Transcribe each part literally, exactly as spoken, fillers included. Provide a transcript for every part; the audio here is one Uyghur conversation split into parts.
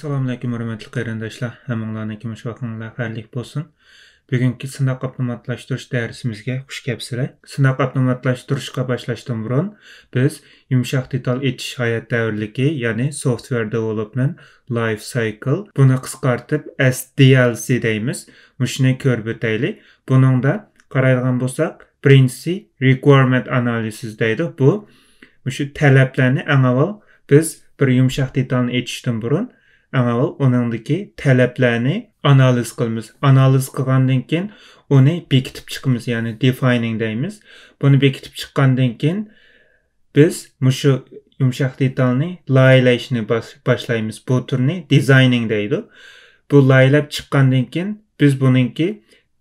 ئەسسالامۇئەلەيكۇم ھۆرمەتلىك قېرىنداشلار، ھەممىڭلارنىڭكى مۇشۇ ۋاقتىڭلار خەيرلىك بولسۇن. بۈگۈنكى سىناق ئاپتوماتلاشتۇرۇش دەرسىمىزگە خۇش كەپسىلەر. سىناق ئاپتوماتلاشتۇرۇشقا باشلاشتىن بۇرۇن بىز يۇمشاق دېتال ئېچىش ھايات دەۋرلىكى، يەنى Software Development Life Cycle، بۇنى قىسقارتىپ S D L C دەيمىز. مۇشۇنى كۆرۈپ ئۆتەيلى. بۇنىڭدا قارايدىغان بولساق، بىرىنچىسى requirement analysis دەيدۇ. بۇ مۇشۇ تەلەپلەرنى ئەڭ ئاۋۋال بىز بىر يۇمشاق دېتالنى ئېچىشتىن بۇرۇن ئەڭ ئاۋۋال ئۇنىڭدىكى تەلەپلەرنى ئانالىز قىلىمىز. ئانالىز قىلغاندىن كېيىن ئۇنى بېكىتىپ چىقىمىز، يەنى defining دەيمىز. بۇنى بېكىتىپ چىققاندىن كېيىن بىز مۇشۇ يۇمشاق دېتالنى لايىھەلەشنى باش-، باشلايمىز. بۇ تۈرنى designing دەيدۇ. بۇ لايىھەلەپ چىققاندىن كېيىن بىز بۇنىڭكى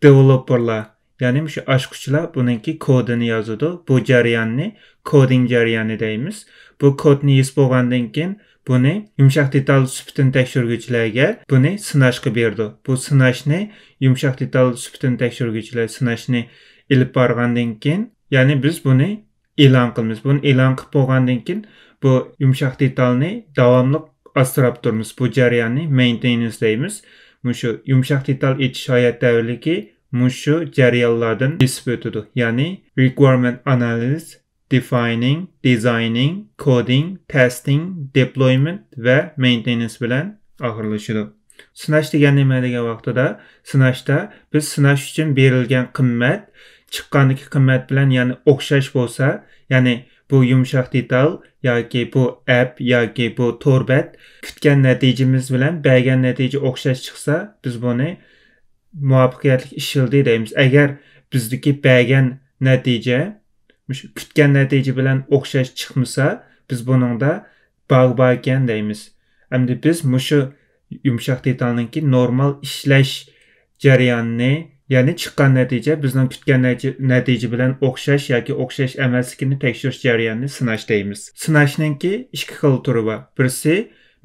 developerلار، يەنى مۇشۇ ئاچقۇچىلار بۇنىڭكى كودىنى يازىدۇ. بۇ جەرياننى coding جەريانى دەيمىز. بۇ كودنى يېزىپ بولغاندىن كېيىن بۇنى يۇمشاق دېتال سۈپىتىنى تەكشۈرگۈچىلەرگە بۇنى سىناشقا بېرىدۇ. بۇ سىناشنى يۇمشاق دېتال سۈپىتىنى تەكشۈرگۈچىلەر سىناشنى ئېلىپ بارغاندىن كېيىن، يەنى بىز بۇنى ئېلان قىلىمىز. بۇنى ئېلان قىلىپ بولغاندىن كېيىن بۇ يۇمشاق دېتالنى داۋاملىق ئاسراپ تۇرىمىز. بۇ جەرياننى maintenance دەيمىز. مۇشۇ يۇمشاق دېتال ئېچىش ھايات دەۋرلىكى مۇشۇ جەريانلاردىن بېسىپ ئۆتىدۇ. يەنى requirement analysis، defining، designing، coding، testing، deployment ۋە maintenance بىلەن ئاخىرلىشىدۇ. سىناش دېگەن نېمە دېگەن ۋاقتىدا، سىناشتا بىز سىناش ئۈچۈن بېرىلگەن قىممەت چىققاندىكى قىممەت بىلەن يەنى ئوخشاش بولسا، يەنى بۇ يۇمشاق دېتال ياكى بۇ ئەپ ياكى بۇ تور بەت كۈتكەن نەتىجىمىز بىلەن بەرگەن نەتىجە ئوخشاش چىقسا، بىز بۇنى مۇۋەپپەقىيەتلىك ئىشلىدى دەيمىز. ئەگەر بىزدىكى بەرگەن نەتىجە مۇشۇ كۈتكەن نەتىجە بىلەن ئوخشاش چىقمىسا، بىز بۇنىڭدا باگ باركەن دەيمىز. ئەمدى بىز مۇشۇ يۇمشاق دېتالنىڭكى نورمال ئىشلەش جەريانىنى، يەنى چىققان نەتىجە بىزنىڭ كۈتكەن نەتىجە، نەتىجە بىلەن ئوخشاش ياكى ئوخشاش ئەمەسلىكىنى تەكشۈرۈش جەريانىنى سىناش دەيمىز. سىناشنىڭكى ئىككى خىل تۈرى بار. بىرسى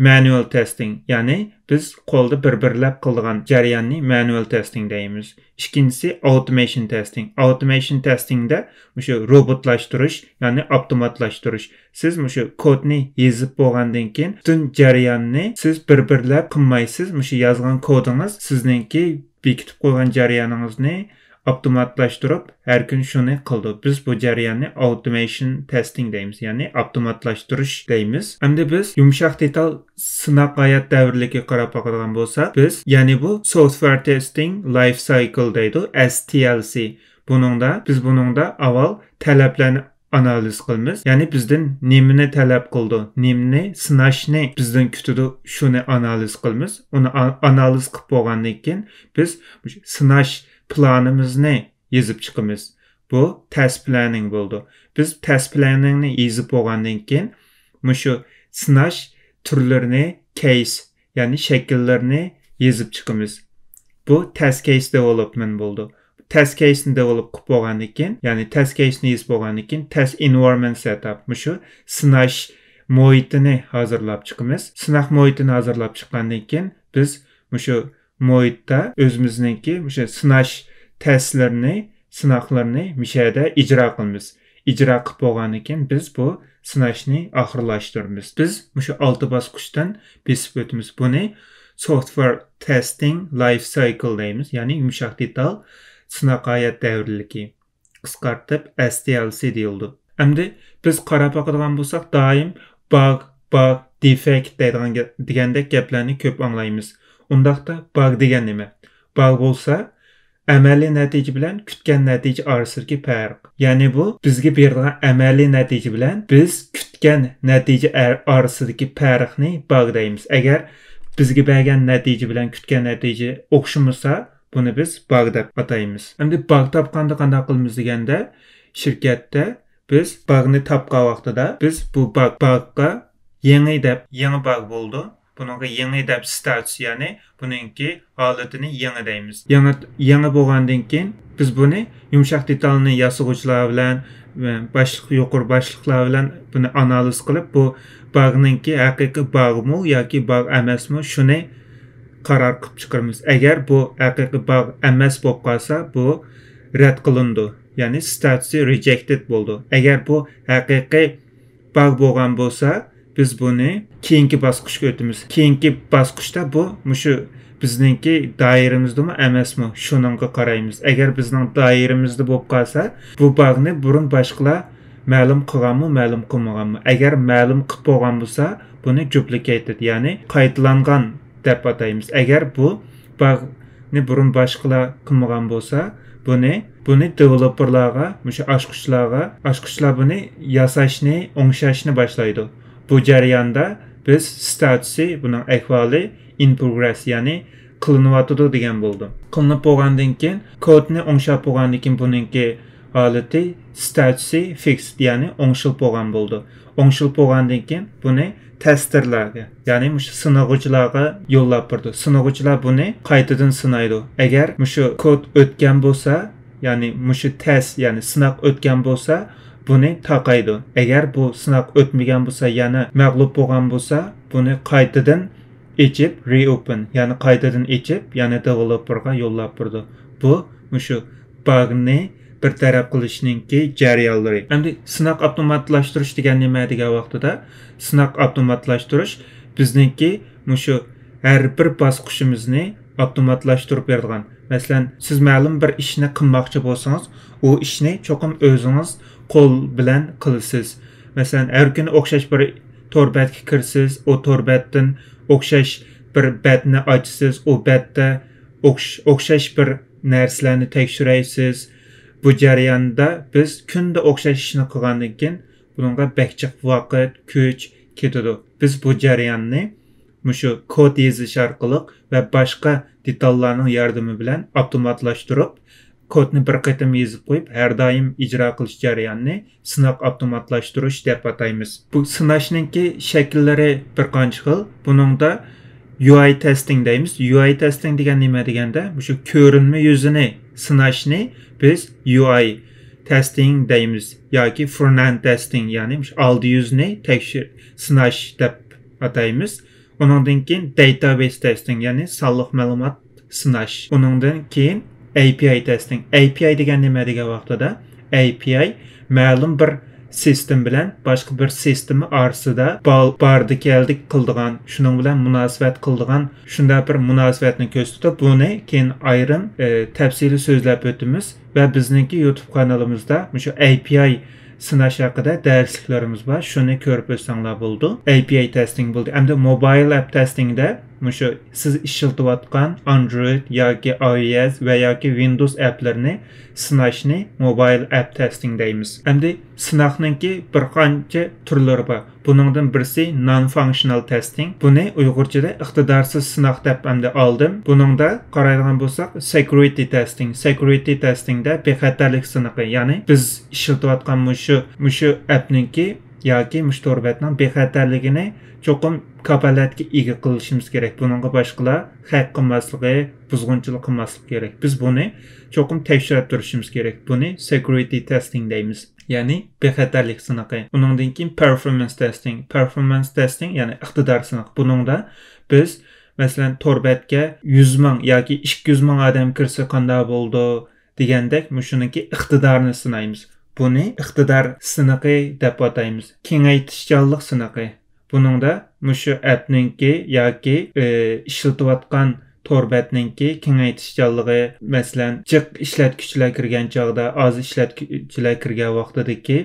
manual testing، يەنى بىز قولدا بىر-بىرلەپ قىلىدىغان جەرياننى manual testing دەيمىز. ئىككىنچىسى automation testing. Automation testingدە مۇشۇ روبوتلاشتۇرۇش، يەنى ئاپتوماتلاشتۇرۇش. سىز مۇشۇ كودنى يېزىپ بولغاندىن كېيىن پۈتۈن جەرياننى سىز بىر-بىرلەپ قىلمايسىز. مۇشۇ يازغان كودىڭىز سىزنىڭكى بېكىتىپ قويغان جەريانىڭىزنى ئاپتوماتلاشتۇرۇپ، ھەر كۈنى شۇنى قىلىدۇ. بىز بۇ جەرياننى automation testing دەيمىز، يەنى ئاپتوماتلاشتۇرۇش دەيمىز. ئەمدى بىز يۇمشاق دېتال سىناق ھايات دەۋرلىكىگە قاراپ باقىدىغان بولساق، بىز، يەنى بۇ Software Testing Life Cycle دەيدۇ، S T L C. بۇنىڭدا، بىز بۇنىڭدا ئاۋۋال تەلەپلەرنى ئانالىز قىلىمىز. يەنى بىزدىن نېمىنى تەلەپ قىلىدۇ، نېمىنى سىناشنى بىزدىن كۈتىدۇ، شۇنى ئانالىز قىلىمىز. ئۇنى ئا-، ئانالىز قىلىپ بولغاندىن كېيىن، بىز مۇشۇ سىناش پىلانىمىزنى يېزىپ چىقىمىز. بۇ test planning بولىدۇ. بىز test planningنى يېزىپ بولغاندىن كېيىن، مۇشۇ سىناش تۈرلىرىنى، case، يەنى شەكىللىرىنى يېزىپ چىقىمىز. بۇ test case development بولىدۇ. Test caseنى develop قىلىپ بولغاندىن كېيىن، يەنى test caseنى يېزىپ بولغاندىن كېيىن، test environment setup، مۇشۇ سىناش مۇھىتىنى ھازىرلاپ چىقىمىز. سىناق مۇھىتىنى ھازىرلاپ چىققاندىن كېيىن، بىز مۇشۇ مۇھىتتا ئۆزىمىزنىڭكى مۇشۇ سىناش تەستلىرىنى، سىناقلىرىنى مۇشۇ يەردە ئىجرا قىلىمىز. ئىجرا قىلىپ بولغاندىن كېيىن، بىز بۇ سىناشنى ئاخىرلاشتۇرىمىز. بىز مۇشۇ ئالتە باسقۇچتىن بېسىپ ئۆتىمىز. بۇنى Software Testing Life Cycle دەيمىز، يەنى يۇمشاق دېتال سىناق ھايات دەۋرلىكى، قىسقارتىپ S T L C دېيىلىدۇ. ئەمدى بىز قاراپ باقىدىغان بولساق، دائىم باگ، باگ، دېفېكت دەيدىغان گە-، دېگەندەك گەپلەرنى كۆپ ئاڭلايمىز. ئۇنداقتا باگ دېگەن نېمە؟ باگ بولسا، ئەمەلىي نەتىجە بىلەن كۈتكەن نەتىجە ئارىسىدىكى پەرق. يەنى بۇ بىزگە بېرىدىغان ئەمەلىي نەتىجە بىلەن بىز كۈتكەن نەتىجە ئەر-، ئارىسىدىكى پەرقنى باگ دەيمىز. ئەگەر بىزگە بەرگەن نەتىجە بىلەن كۈتكەن نەتىجە ئوخشىمىسا، بۇنى بىز باگ دەپ ئاتايمىز. ئەمدى باگ تاپقاندا قانداق قىلىمىز دېگەندە، شىركەتتە بىز باگنى تاپقان ۋاقتىدا بىز بۇ باگ، باگقا يېڭى دەپ، يېڭى باگ بولىدۇ. بۇنىڭغا يېڭى دەپ ستاتۇس، يەنى بۇنىڭكى ھالىتىنى يېڭى دەيمىز. يېڭى، يېڭى بولغاندىن كېيىن بىز بۇنى يۇمشاق دېتالنى ياسىغۇچىلار بىلەن، باشلىق، يۇقىرى باشلىقلار بىلەن بۇنى ئانالىز قىلىپ، بۇ باگنىڭكى ھەقىقىي باگمۇ ياكى باگ ئەمەسمۇ، شۇنى قارار قىلىپ چىقىرىمىز. ئەگەر بۇ ھەقىقىي باگ ئەمەس بولۇپ قالسا، بۇ رەت قىلىنىدۇ. يەنى ستاتۇسى rejected بولىدۇ. ئەگەر بۇ ھەقىقىي باگ بولغان بولسا، بىز بۇنى كېيىنكى باسقۇچقا ئۆتىمىز. كېيىنكى باسقۇچتا بۇ مۇشۇ بىزنىڭكى دائىرىمىزدىمۇ ئەمەسمۇ، شۇنىڭغا قارايمىز. ئەگەر بىزنىڭ دائىرىمىزدە بولۇپ قالسا، بۇ باگنى بۇرۇن باشقىلار مەلۇم قىلغانمۇ، مەلۇم قىلمىغانمۇ؟ ئەگەر مەلۇم قىلىپ بولغان بولسا، بۇنى duplicated، يەنى قايتىلانغان دەپ ئاتايمىز. ئەگەر بۇ باگنى بۇرۇن باشقىلار قىلمىغان بولسا، بۇنى، بۇنى developerلارغا، مۇشۇ ئاچقۇچلارغا، ئاچقۇچلار بۇنى ياساشنى، ئوڭشاشنى باشلايدۇ. بۇ جەرياندا بىز ستاتۇسى، بۇنىڭ ئەھۋالى in progress، يەنى قىلىنىۋاتىدۇ دېگەن بولىدۇ. قىلىنىپ بولغاندىن كېيىن، كودنى ئوڭشاپ بولغاندىن كېيىن، بۇنىڭكى ھالىتى، ستاتۇسى fixed، يەنى ئوڭشىلىپ بولغان بولىدۇ. ئوڭشىلىپ بولغاندىن كېيىن، بۇنى تەستېرلەرگە، يەنى مۇشۇ سىنىغۇچىلارغا يوللاپ بېرىدۇ. سىنىغۇچىلار بۇنى قايتىدىن سىنايدۇ. ئەگەر مۇشۇ كود ئۆتكەن بولسا، يەنى مۇشۇ تەست، يەنى سىناق ئۆتكەن بولسا، بۇنى تاقايدۇ. ئەگەر بۇ سىناق ئۆتمىگەن بولسا، يەنە مەغلۇپ بولغان بولسا، بۇنى قايتىدىن ئېچىپ، reopen، يەنى قايتىدىن ئېچىپ، يەنە developerغا يوللاپ بېرىدۇ. بۇ مۇشۇ باگنى بىر تەرەپ قىلىشنىڭكى جەريانلىرى. ئەمدى سىناق ئاپتوماتلاشتۇرۇش دېگەن نېمە دېگەن ۋاقتىدا، سىناق ئاپتوماتلاشتۇرۇش بىزنىڭكى مۇشۇ ھەر بىر باسقۇچىمىزنى ئاپتوماتلاشتۇرۇپ بېرىدىغان. مەسىلەن، سىز مەلۇم بىر ئىشنى قىلماقچى بولسىڭىز، ئۇ ئىشنى چوقۇم ئۆزىڭىز قول بىلەن قىلىسىز. مەسىلەن، ھەر كۈنى ئوخشاش بىر تور بەتكە كىرىسىز، ئۇ تور بەتتىن ئوخشاش بىر بەتنى ئاچىسىز، ئۇ بەتتە ئوخش-، ئوخشاش بىر نەرسىلەرنى تەكشۈرەيسىز. بۇ جەرياندا بىز كۈندە ئوخشاش ئىشنى قىلغاندىن كېيىن، بۇنىڭغا بەك جىق ۋاقىت، كۈچ كېتىدۇ. بىز بۇ جەرياننى مۇشۇ كود يېزىش ئارقىلىق ۋە باشقا دېتاللارنىڭ ياردىمى بىلەن ئاپتوماتلاشتۇرۇپ، كودنى بىر قېتىم يېزىپ قويۇپ، ھەر دائىم ئىجرا قىلىش جەريانىنى سىناق ئاپتوماتلاشتۇرۇش دەپ ئاتايمىز. بۇ سىناشنىڭكى شەكىللىرى بىر قانچە خىل. بۇنىڭدا يۇ ئاي تېستىڭ دەيمىز. يۇ ئاي تېستىڭ دېگەن نېمە دېگەندە، مۇشۇ كۆرۈنمە يۈزىنى سىناشنى بىز يۇ ئاي تېستىڭ دەيمىز ياكى فرونت ئېند تېستىڭ، يەنى مۇشۇ ئالدى يۈزنى تەكشۈر-، سىناش دەپ ئاتايمىز. ئۇنىڭدىن كېيىن داتابەيس تېستىڭ، يەنى سانلىق مەلۇمات سىناش. ئۇنىڭدىن كېيىن ئەي پىي ئاي تېستىڭ. ئەي پىي ئاي دېگەن نېمە دېگەن ۋاقتىدا، ئەي پىي ئاي مەلۇم بىر سىستېما بىلەن باشقا بىر سىستېما ئارىسىدا بال-، باردى كەلدى قىلىدىغان، شۇنىڭ بىلەن مۇناسىۋەت قىلىدىغان شۇنداق بىر مۇناسىۋەتنى كۆرسىتىپ، بۇنى كېيىن ئايرىم، ئە، تەپسىلىي سۆزلەپ ئۆتىمىز. ۋە بىزنىڭكى يۇتۇب قانىلىمىزدا مۇشۇ ئەي پىي ئاي سىناش ھەققىدە دەرسلىكلىرىمىز بار، شۇنى كۆرۈپ ئۆتسەڭلار بولىدۇ. ئەي پىي ئاي تېستىڭ بولدى. ئەمدى موبايل ئەپ تېستىڭدە مۇشۇ سىز ئىشلىتىۋاتقان ئاندرويد ياكى ئاي ئو ئېس ۋە ياكى ۋىندوز ئەپلىرىنى سىناشنى موبايل ئەپ تېستىڭ دەيمىز. ئەمدى سىناقنىڭكى بىر قانچە تۈرلىرى بار. بۇنىڭدىن بىرسى non-functional testing. بۇنى ئۇيغۇرچىدا ئىقتىدارسىز سىناق دەپ ئەمدى ئالدىم. بۇنىڭدا قارايدىغان بولساق، security testing. Security testingدە بىخەتەرلىك سىنىقى، يەنى بىز ئىشلىتىۋاتقان مۇشۇ، مۇشۇ ئەپنىڭكى ياكى مۇشۇ تور بەتنىڭ بىخەتەرلىكىنى چوقۇم كاپالەتكە ئىگە قىلىشىمىز كېرەك. بۇنىڭغا باشقىلار ھەك قىلماسلىقى، بۇزغۇنچىلىق قىلماسلىقى كېرەك. بىز بۇنى چوقۇم تەكشۈرۈپ تۇرۇشىمىز كېرەك. بۇنى security testing دەيمىز. يەنى بىخەتەرلىك سىنىقى. ئۇنىڭدىن كېيىن performance testing. Performance testing، يەنى ئىقتىدار سىنىقى. بۇنىڭدا بىز، مەسىلەن، تور بەتكە يۈز مىڭ ياكى ئىككى يۈز مىڭ ئادەم كىرسە قانداق بولىدۇ دېگەندەك، مۇشۇنىڭكى ئىقتىدارىنى سىنايمىز. بۇنى ئىقتىدار سىنىقى دەپ ئاتايمىز. كېڭەيتىشچانلىق سىنىقى. بۇنىڭدا مۇشۇ ئەپنىڭكى ياكى، ئى، ئىشلىتىۋاتقان تور بەتنىڭكى كېڭەيتىشچانلىقى، مەسىلەن، جىق ئىشلەتكۈچىلەر كىرگەن چاغدا، ئاز ئىشلەتكۈچىلەر كىرگەن ۋاقتىدىكى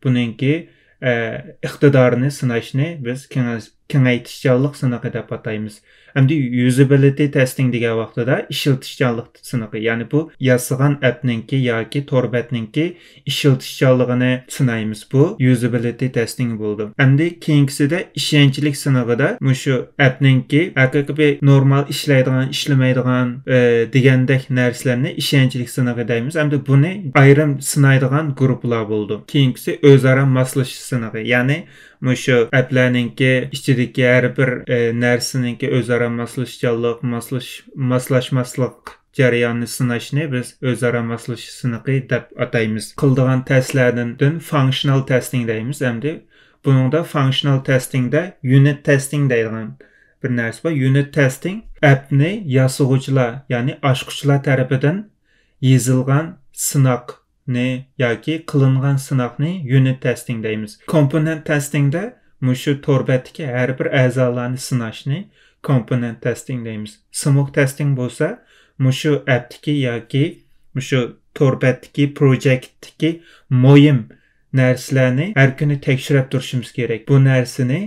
بۇنىڭكى، ئە، ئىقتىدارىنى سىناشنى بىز كېڭەش-، كېڭەيتىشچانلىق سىنىقى دەپ ئاتايمىز. ئەمدى usability testing دېگەن ۋاقتىدا ئىشلىتىشچانلىق سىنىقى، يەنى بۇ ياسىغان ئەپنىڭكى ياكى تور بەتنىڭكى ئىشلىتىشچانلىقىنى سىنايمىز. بۇ usability testing بولىدۇ. ئەمدى كېيىنكىسىدە ئىشەنچلىك سىنىقىدا مۇشۇ ئەپنىڭكى ھەقىقىي بىر نورمال ئىشلەيدىغان، ئىشلىمەيدىغان، ئى، دېگەندەك نەرسىلەرنى ئىشەنچلىك سىنىقى دەيمىز. ئەمدى بۇنى ئايرىم سىنايدىغان گۇرۇپپىلار بولىدۇ. كېيىنكىسى ئۆزئارا ماسلىشىش سىنىقى. يەنى مۇشۇ ئەپلەرنىڭكى ئىچىدىكى ھەر بىر، ئى، نەرسىنىڭكى ئۆزئارا ماسلىشىشچانلىق، ماسلىش-، ماسلاشماسلىق جەريانىنى سىناشنى بىز ئۆزئارا ماسلىشىش سىنىقى دەپ ئاتايمىز. قىلىدىغان تەستلەردىن functional testing دەيمىز. ئەمدى بۇنىڭدا functional testing دە unit testing دەيدىغان بىر نەرسە بار. Unit testing ئەپنى ياسىغۇچىلار، يەنى ئاچقۇچىلار تەرىپىدىن يېزىلغان سىناقنى ياكى قىلىنغان سىناقنى unit testing دەيمىز. Component testing دە مۇشۇ تور بەتتىكى ھەر بىر ئەزالارنى سىناشنى component testing دەيمىز. Smoke testing بولسا مۇشۇ ئەپتىكى ياكى مۇشۇ تور بەتتىكى پروجېكتتىكى مۇھىم نەرسىلەرنى ھەر كۈنى تەكشۈرۈپ تۇرۇشىمىز كېرەك. بۇ نەرسىنى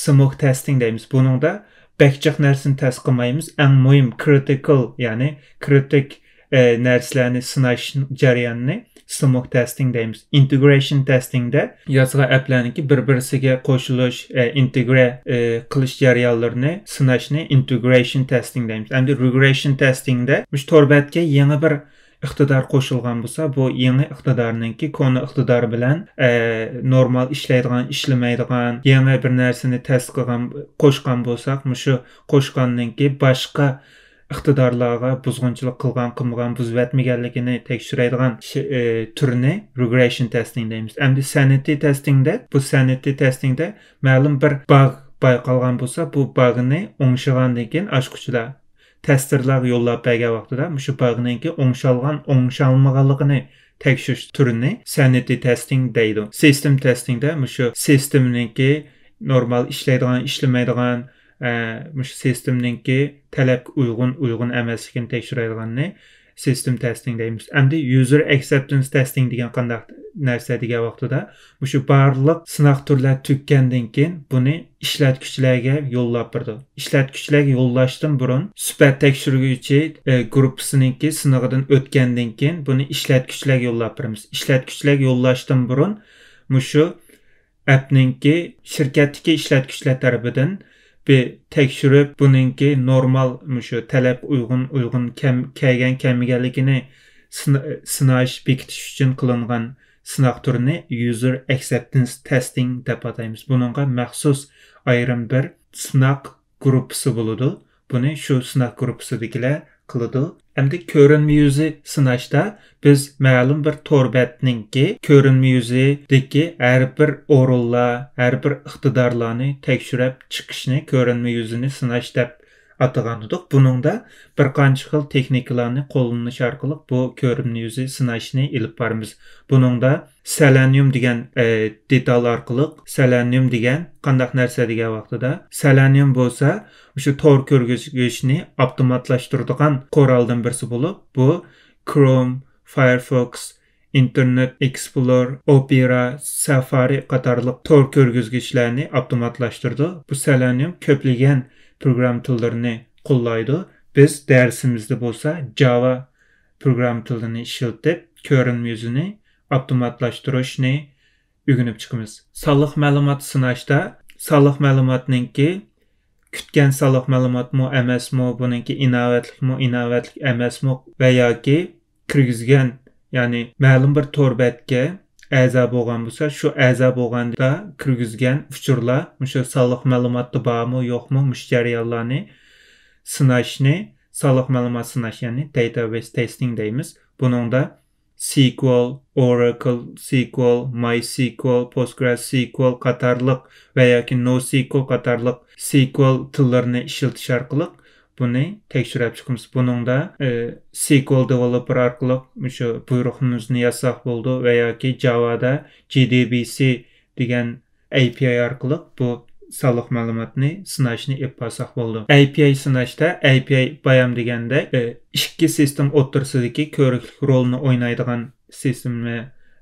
smoke testing دەيمىز. بۇنىڭدا بەك جىق نەرسىنى تەست قىلمايمىز. ئەڭ مۇھىم critical، يەنى كرىتىك، ئە، نەرسىلەرنى سىناش جەريانىنى smoke testing دەيمىز. Integration testing دە يازغان ئەپلەرنىڭكى بىر-بىرسىگە قوشۇلۇش، ئە، ئىنتېگرە، ئە، قىلىش جەريانلىرىنى سىناشنى integration testing دەيمىز. ئەمدى regression testing دە مۇشۇ تور بەتكە يېڭى بىر ئىقتىدار قوشۇلغان بولسا، بۇ يېڭى ئىقتىدارنىڭكى كونا ئىقتىدار بىلەن، ئە، نورمال ئىشلەيدىغان، ئىشلىمەيدىغان، يېڭى بىر نەرسىنى تەست قىلغان، قوشقان بولساق، مۇشۇ قوشقاننىڭكى باشقا ئىقتىدارلارغا بۇزغۇنچىلىق قىلغان، قىلمىغان، بۇزۇۋەتمىگەنلىكىنى تەكشۈرەيدىغان شى-، ئى، تۈرنى regression testing دەيمىز. ئەمدى sanity testing دە، بۇ sanity testing دە مەلۇم بىر باگ بايقالغان بولسا، بۇ باگنى ئوڭشىغاندىن كېيىن ئاچقۇچىدا تەستېرلارغا يوللاپ بەرگەن ۋاقتىدا مۇشۇ باگنىڭكى ئوڭشالغان، ئوڭشالمىغانلىقىنى تەكشۈرۈش تۈرىنى sanity testing دەيدۇ. System testing دە مۇشۇ سىستېمنىڭكى نورمال ئىشلەيدىغان، ئىشلىمەيدىغان، ئە، مۇشۇ سىستېمنىڭكى تەلەپكە ئۇيغۇن، ئۇيغۇن ئەمەسلىكىنى تەكشۈرەيدىغاننى system testing دەيمىز. ئەمدى user acceptance testing دېگەن قانداق نەرسە دېگەن ۋاقتىدا، مۇشۇ بارلىق سىناق تۈرلەر تۈگىگەندىن كېيىن بۇنى ئىشلەتكۈچىلەرگە يوللاپ بېرىدۇ. ئىشلەتكۈچىلەرگە يوللاشتىن بۇرۇن سۈپەت تەكشۈرگۈچى، ئە، گۇرۇپپىسىنىڭكى سىنىقىدىن ئۆتكەندىن كېيىن بۇنى ئىشلەتكۈچىلەرگە يوللاپ بېرىمىز. ئىشلەتكۈچىلەرگە يوللاشتىن بۇرۇن مۇشۇ ئەپنىڭكى شىركەتتىكى ئىشلەتكۈچىلەر تەرىپىدىن بىر تەكشۈرۈپ، بۇنىڭكى نورمال مۇشۇ تەلەپكە ئۇيغۇن، ئۇيغۇن كەم-، كەلگەن، كەلمىگەنلىكىنى سىنا-، سىناش، بېكىتىش ئۈچۈن قىلىنغان سىناق تۈرىنى user acceptance testing دەپ ئاتايمىز. بۇنىڭغا مەخسۇس ئايرىم بىر سىناق گۇرۇپپىسى بولىدۇ. بۇنى شۇ سىناق گۇرۇپپىسىدىكىلەر قىلىدۇ. ئەمدى كۆرۈنمە يۈزى سىناشتا بىز مەلۇم بىر تور بەتنىڭكى كۆرۈنمە يۈزىدىكى ھەر بىر ئورۇنلار، ھەر بىر ئىقتىدارلارنى تەكشۈرۈپ چىقىشنى كۆرۈنمە يۈزىنى سىناش دەپ ئاتىغانىدۇق. بۇنىڭدا بىر قانچە خىل تېخنىكىلارنى قوللىنىش ئارقىلىق بۇ كۆرۈنمە يۈزى سىناشنى ئېلىپ بارىمىز. بۇنىڭدا سېلېنىيۇم دېگەن، ئە، دېتال ئارقىلىق، سېلېنىيۇم دېگەن قانداق نەرسە دېگەن ۋاقتىدا، سېلېنىيۇم بولسا مۇشۇ تور كۆرگۈزگۈچنى ئاپتوماتلاشتۇرىدىغان قورالدىن بىرسى بولۇپ، بۇ كروم، فايرفوكس، ئىنتېرنېت ئېكسپلور، ئوپېرا، سافارى قاتارلىق تور كۆرگۈزگۈچلەرنى ئاپتوماتلاشتۇرىدۇ. بۇ سېلېنىيۇم كۆپلىگەن پروگرامما تىللىرىنى قوللايدۇ. بىز دەرسىمىزدە بولسا جاۋا پروگرامما تىلىنى ئىشلىتىپ، كۆرۈنمە يۈزىنى ئاپتوماتلاشتۇرۇشنى ئۆگىنىپ چىقىمىز. سانلىق مەلۇمات سىناشتا سانلىق مەلۇماتنىڭكى كۈتكەن سانلىق مەلۇماتمۇ ئەمەسمۇ، بۇنىڭكى ئىناۋەتلىكمۇ، ئىناۋەتلىك ئەمەسمۇ ۋە ياكى كىرگۈزگەن، يەنى مەلۇم بىر تور بەتكە ئەزا بولغان بولسا، شۇ ئەزا بولغاندا كىرگۈزگەن ئۇچۇرلار مۇشۇ سانلىق مەلۇماتتا بارمۇ، يوقمۇ، مۇشۇ جەريانلارنى سىناشنى سانلىق مەلۇمات سىناش، يەنى database testing دەيمىز. بۇنىڭدا سىكۋېل، ئوراكل سىكۋېل، ماي سىكۋېل، پوستگرېس سىكۋېل قاتارلىق ۋە ياكى نو سىكۋېل قاتارلىق سىكۋېل تىللىرىنى ئىشلىتىش ئارقىلىق بۇنى تەكشۈرۈپ چىقىمىز. بۇنىڭدا، ئى، سىكۋېل دېۋېلوپېر ئارقىلىق مۇشۇ بۇيرۇقىمىزنى يازساق بولىدۇ ۋە ياكى جاۋادا جى دى بى سى دېگەن ئەي پى ئاي ئارقىلىق بۇ سانلىق مەلۇماتنى سىناشنى ئېلىپ بارساق بولىدۇ. ئەي پى ئاي سىناشتا، ئەي پى ئاي بايام دېگەندەك، ئى، ئىككى سىستېم ئوتتۇرىسىدىكى كۆرۈكلۈك رولنى ئوينايدىغان سىستېما،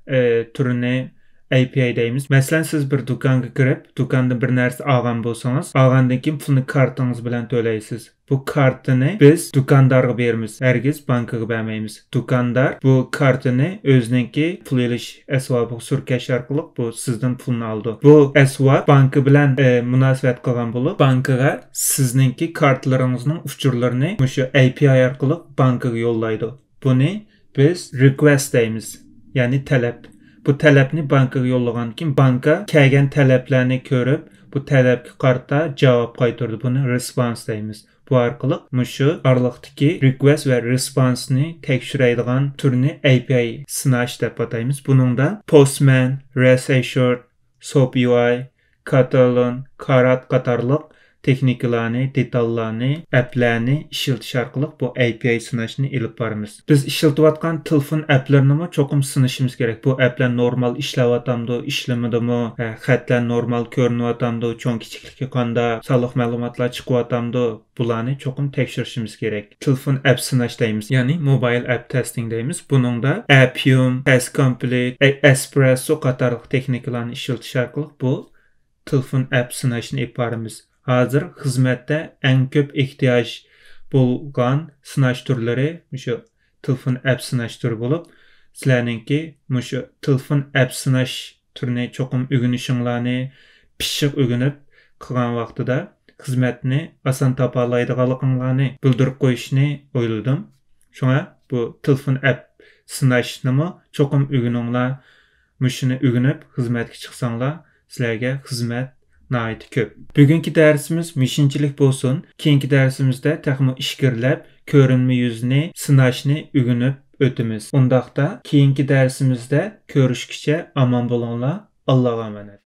ئى، تۈرىنى ئەي پى ئاي دەيمىز. مەسىلەن، سىز بىر دۇكانغا كىرىپ، دۇكاندىن بىر نەرسە ئالغان بولسىڭىز، ئالغاندىن كېيىن پۇلنى كارتىڭىز بىلەن تۆلەيسىز. بۇ كارتىنى بىز دۇكاندارغا بېرىمىز، ھەرگىز بانكىغا بەرمەيمىز. دۇكاندار بۇ كارتىنى ئۆزىنىڭكى پۇل ئېلىش ئەسۋابىغا سۈركەش ئارقىلىق بۇ سىزدىن پۇلنى ئالىدۇ. بۇ ئەسۋاب بانكا بىلەن، ئى، مۇناسىۋەت قىلغان بولۇپ، بانكىغا سىزنىڭكى كارتىلىرىڭىزنىڭ ئۇچۇرلىرىنى مۇشۇ ئەي پى ئاي ئارقىلىق بانكىغا يوللايدۇ. بۇنى بىز رىكۋېست دەيمىز، يەنى تەلەپ. بۇ تەلەپنى بانكىغا يوللىغاندىن كېيىن، بانكا كەلگەن تەلەپلەرنى كۆرۈپ، بۇ تەلەپكە قارىتا جاۋاب قايتۇرىدۇ. بۇنى رېسپونس دەيمىز. بۇ ئارقىلىق مۇشۇ ئارىلىقتىكى رىكۋېست ۋە رېسپونسنى تەكشۈرەيدىغان تۈرنى ئەي پى ئاي سىناش دەپ ئاتايمىز. بۇنىڭدا پوستمەن، رېست ئەشيۇرد، سوپ يۇ ئاي، كاتالون، كارات قاتارلىق تېخنىكىلارنى، دېتاللارنى، ئەپلەرنى ئىشلىتىش ئارقىلىق بۇ ئەي پى ئاي سىناشنى ئېلىپ بارىمىز. بىز ئىشلىتىۋاتقان تېلېفون ئەپلىرىنىمۇ چوقۇم سىنىشىمىز كېرەك. بۇ ئەپلەر نورمال ئىشلەۋاتامدۇ، ئىشلىمىدىمۇ، ھە، خەتلەر نورمال كۆرۈنۈۋاتامدۇ، چوڭ كىچىكلىكى قانداق، سانلىق مەلۇماتلار چىقىۋاتامدۇ، بۇلارنى چوقۇم تەكشۈرۈشىمىز كېرەك. تېلېفون ئەپ سىناش دەيمىز، يەنى موبايل ئەپ تېستىنگ دەيمىز. بۇنىڭدا ئەپيۇم، ئەس كومپلېت، ئە-، ئەسپرېسسو قاتارلىق تېخنىكىلارنى ئىشلىتىش ئارقىلىق بۇ تېلېفون ئەپ سىناشنى ئېلىپ بارىمىز. ھازىر خىزمەتتە ئەڭ كۆپ ئېھتىياج بولغان سىناش تۈرلىرى مۇشۇ تېلېفون ئەپ سىناش تۈرى بولۇپ، سىلەرنىڭكى مۇشۇ تېلېفون ئەپ سىناش تۈرىنى چوقۇم ئۆگىنىشىڭلارنى، پىششىق ئۆگىنىپ قىلغان ۋاقتىدا خىزمەتنى ئاسان تاپالايدىغانلىقىڭلارنى بىلدۈرۈپ قويۇشنى ئويلىدىم. شۇڭا بۇ تېلېفون ئەپ سىناشنىمۇ چوقۇم ئۆگىنىڭلار. مۇشۇنى ئۆگىنىپ خىزمەتكە چىقساڭلار، سىلەرگە خىزمەت ناھايىتى كۆپ. بۈگۈنكى دەرسىمىز مۇشۇنچىلىك بولسۇن. كېيىنكى دەرسىمىزدە تېخىمۇ ئىچكىرىلەپ كۆرۈنمە يۈزنى سىناشنى ئۆگىنىپ ئۆتىمىز. ئۇنداقتا كېيىنكى دەرسىمىزدە كۆرۈشكىچە ئامان بولۇڭلار. ئاللاغا ئامانەت.